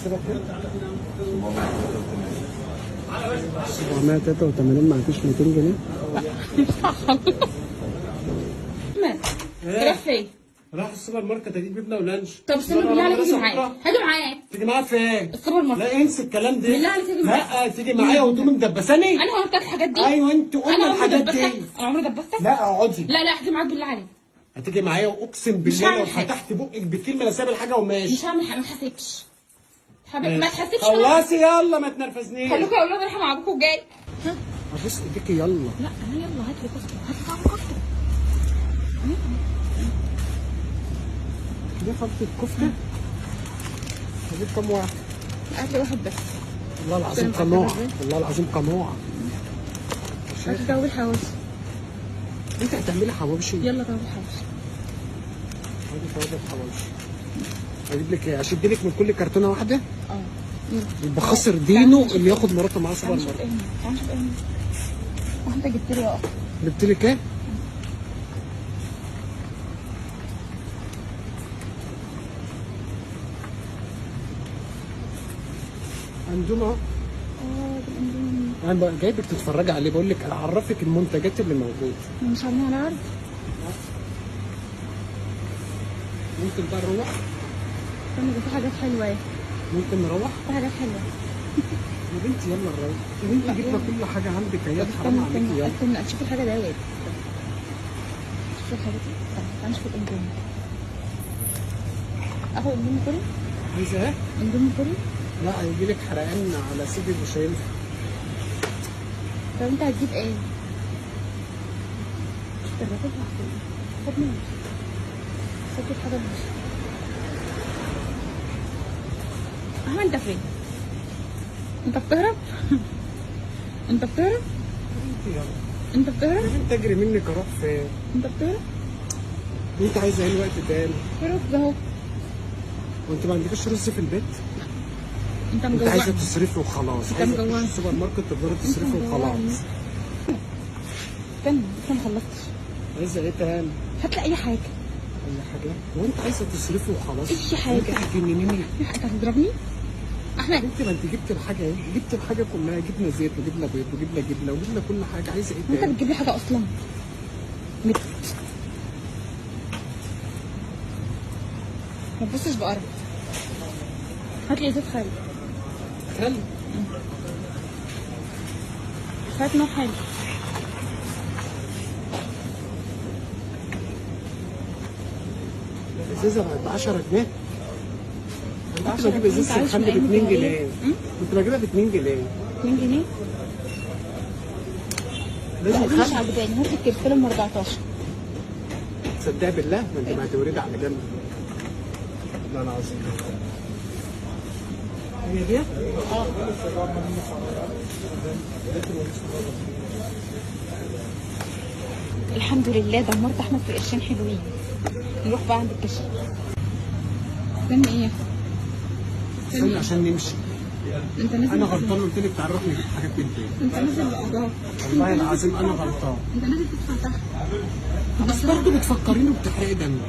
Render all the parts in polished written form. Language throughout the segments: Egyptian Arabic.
حسابك كام؟ 783 معكيش 200 جنيه؟ احمد رايح فين؟ راح السوبر ماركت اجيب جبنه ولانش. طب استنى بالله عليك تيجي معايا، هاجي معاك تيجي معايا فين؟ السوبر ماركت. لا انسى الكلام ده. بالله عليك تيجي معايا. لا تيجي معايا وتقوم مدبساني. انا قلت لك الحاجات دي. ايوه انت قلنا انا عمري الحاجات دي. دبستك؟ انا عمري دبستك؟ لا اقعدي. لا لا هاجي معاك بالله عليك. هتيجي معايا واقسم مش بالله لو هعمل حاجة. فتحت بقك بكلمه انا سايب الحاجة وماشي. مش هعمل حاجة، ما تحاسبش حبيبي، ما تحاسبش. خلاص يلا ما تنرفزنيش. خلوكوا اقول لهم رايحة مع ابوكوا الجاي. ابوس ايديكي يلا. لا انا يلا هات لي كفته، هات لي طعم كفته. دي خلطة كفتة. هجيب كام واحد؟ هات لي واحد بس. والله العظيم قنوعة، والله العظيم قنوعة. هات لي توابل حواوشي. انت هتعملي حواوشي؟ يلا توابل حواوشي. هاتي توابل حواوشي. هجيب لك ايه؟ اشد لك من كل كرتونة واحدة؟ اه يلا. يبقى خسر دينه اللي ياخد مراته معاه سوبر تعال نشوف ماركت. ايه هنا، تعال نشوف ايه هنا. وانت جبت لي ايه؟ جبت لك ايه؟ اندومي اهو. اه ده الاندومي. انا جايبك تتفرجي عليه، بقول لك اعرفك المنتجات اللي موجودة. مش عاملين على عرض. ممكن بقى نروح؟ استنى ده في حاجات حلوة اهي. ممكن نروح؟ في حاجات حلوة. يا بنتي يلا نروح. يا بنتي جبنا كل حاجة عندك اهي، حرام استنى عليكي. استنى يلا استنى شوف الحاجة دي. شوف الحاجة دي. استنى تعال نشوف الاندومي. اخد اندومي كوري؟ عايزه ايه؟ اندومي كوري؟ لا هيجي لك حرقان على سيدي مش هينفع. طب انت هتجيب ايه؟ الرغيف خد منه. خد الحاجة دي. احمد انت فين؟ انت بتهرب؟ انت بتهرب؟ يلا انت بتهرب؟ يا بنت اجري منك اروح فين؟ انت بتهرب؟ انت عايزه ايه الوقت تاني؟ في رز اهو. وانت ما عندكش رز في البيت؟ انت انت عايزه مجوعني. تصرفي وخلاص، انت عايزه تخشي مجوعني. السوبر ماركت تفضلي تصرفي وخلاص. استنى لسه ما خلصتش. عايزه ايه تاني؟ هات لي اي حاجة. اي حاجة؟ هو انت عايزه تصرفي وخلاص؟ اي حاجة. انت هتجننيني. انت هتضربني؟ احمد انت ما انت جبت الحاجة اهي، جبت الحاجة كلها، جبنا زيت وجبنا بيض وجبنا جبنه وجبنا كل حاجة، عايزه ايه انت تاني؟ بتجيب لي حاجة اصلا؟ مت ما تبصش بقرف. هات لي ازازة خل. خل؟ هات نوع حلو. الازازه بقت ب 10 جنيه. انا كنت بجيب انت ازازة عايش الخل من ب أيام 2 الجاهلية؟ جنيه. كنت بجيبها ب 2 جنيه. 2 جنيه؟ لازم لا دي مش خل. عجباني. هات لي الكرفله ام 14. تصدقي بالله ما انت ما هتوردي على جنب. والله العظيم. هي دي؟ اه الحمد لله دمرت احمد في قرشين حلوين. نروح بقى عند الكاشير. استنى ايه؟ استني عشان نمشي. انت نازل. انا غلطان قلت لك تعالي نروح نجيب حاجات من البيت. انت نازل لقضاء. والله العظيم انا غلطان. انت نازل تدفع تحت. بس برضه بتفكريني وبتحرقي دمي.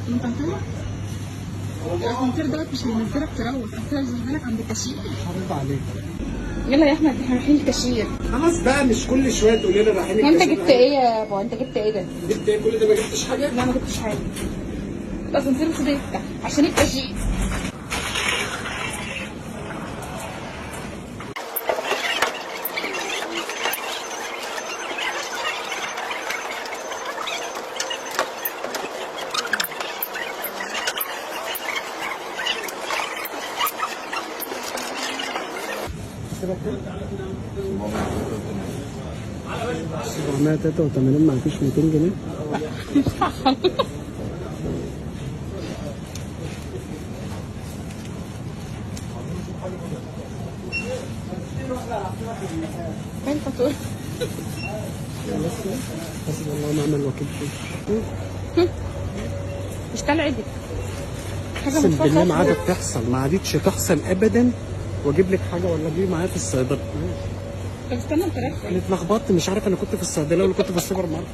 انت هتروح؟ الاسانسير دوت مش هينزلك تروح، الاسانسير هينزلك عند الكاشير. حرام عليك. يلا يا احمد احنا رايحين الكاشير. خلاص بقى مش كل شوية تقولي لي رايحين انت الكاشير. جبت ايه يا بابا؟ انت جبت ايه ده؟ جبت ايه كل ده؟ ما جبتش حاجة؟ لا ما جبتش حاجة. الاسانسير المفروض يفتح عشان الكاشير. حسابك كام؟ 783 معكيش 200 جنيه؟ فين الفاتورة؟ خلاص حسبي الله ونعم الوكيل فيك. مش طالع عدل. حاجة اقسم بالله ما متفقة. عادت تحصل، ما عادتش تحصل ابدا. واجيب لك حاجة ولا اجيب معايا في الصيدلية. طب استنى انت رايح فين؟ انا اتلخبطت مش عارف انا كنت في الصيدلية ولا كنت في السوبر ماركت.